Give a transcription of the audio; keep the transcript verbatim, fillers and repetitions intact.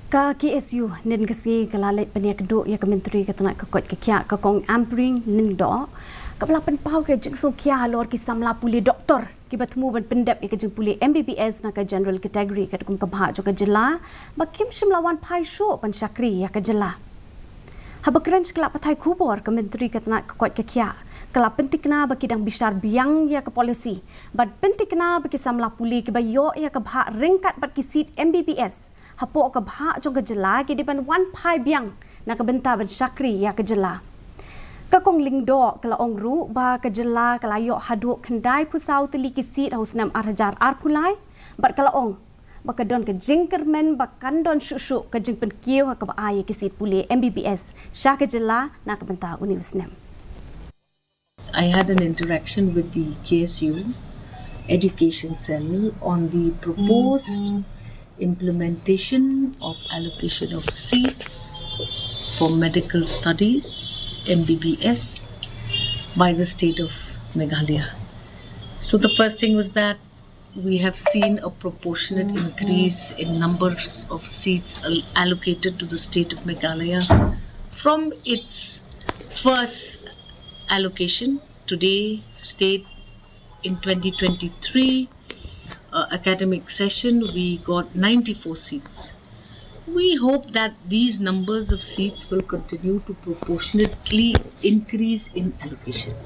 Ka K S U mynta ka sngi ka la leit pynïakduh ïa ka Myntri ka tnat ka koit ka khiah ka Kong Ampareen Lyngdoh, kaba la pynpaw ka jingsngewkhia halor ki samla pule doktor kiba thmu ban pyndep ïa ka jingpule M B B S na ka general category katkum ka bhah jong ka jylla, ba kim shym la wan phai shuh ban shakri ïa ka jylla. Haba kren sha ki lad pathai khubor, ka Myntri ka tnat ka koit ka khiah ka la pyntikna ba ki dang bishar biang ïa ka policy, bad pyntikna ba ki samla pule kiba ïoh ïa ka bhah ryngkat bad ki seat M B B S hapoh ka bhah jong ka jylla ki dei ban wan phai biang na ka bynta ban shakri ïa ka jylla. Ka Kong Lyngdoh ka la ong ruh ba ka jylla ka la ïoh haduh khyndai phew saw tylli ki seat ha u snem ar hajar arphew lai, bad ka la ong ba ka don ka jingkyrmen ba kan don shuh shuh ka jingpynkiew ha kaba ai ïa ki seat pule M B B S sha ka jylla na ka bynta une u snem. I had an interaction with the K S U Education Cell on the proposed implementation of allocation of seats for medical studies, M B B S, by the state of Meghalaya. So the first thing was that we have seen a proportionate increase in numbers of seats al- allocated to the state of Meghalaya from its first allocation. Today, state in twenty twenty-three uh, academic session, we got ninety-four seats. We hope that these numbers of seats will continue to proportionately increase in allocation.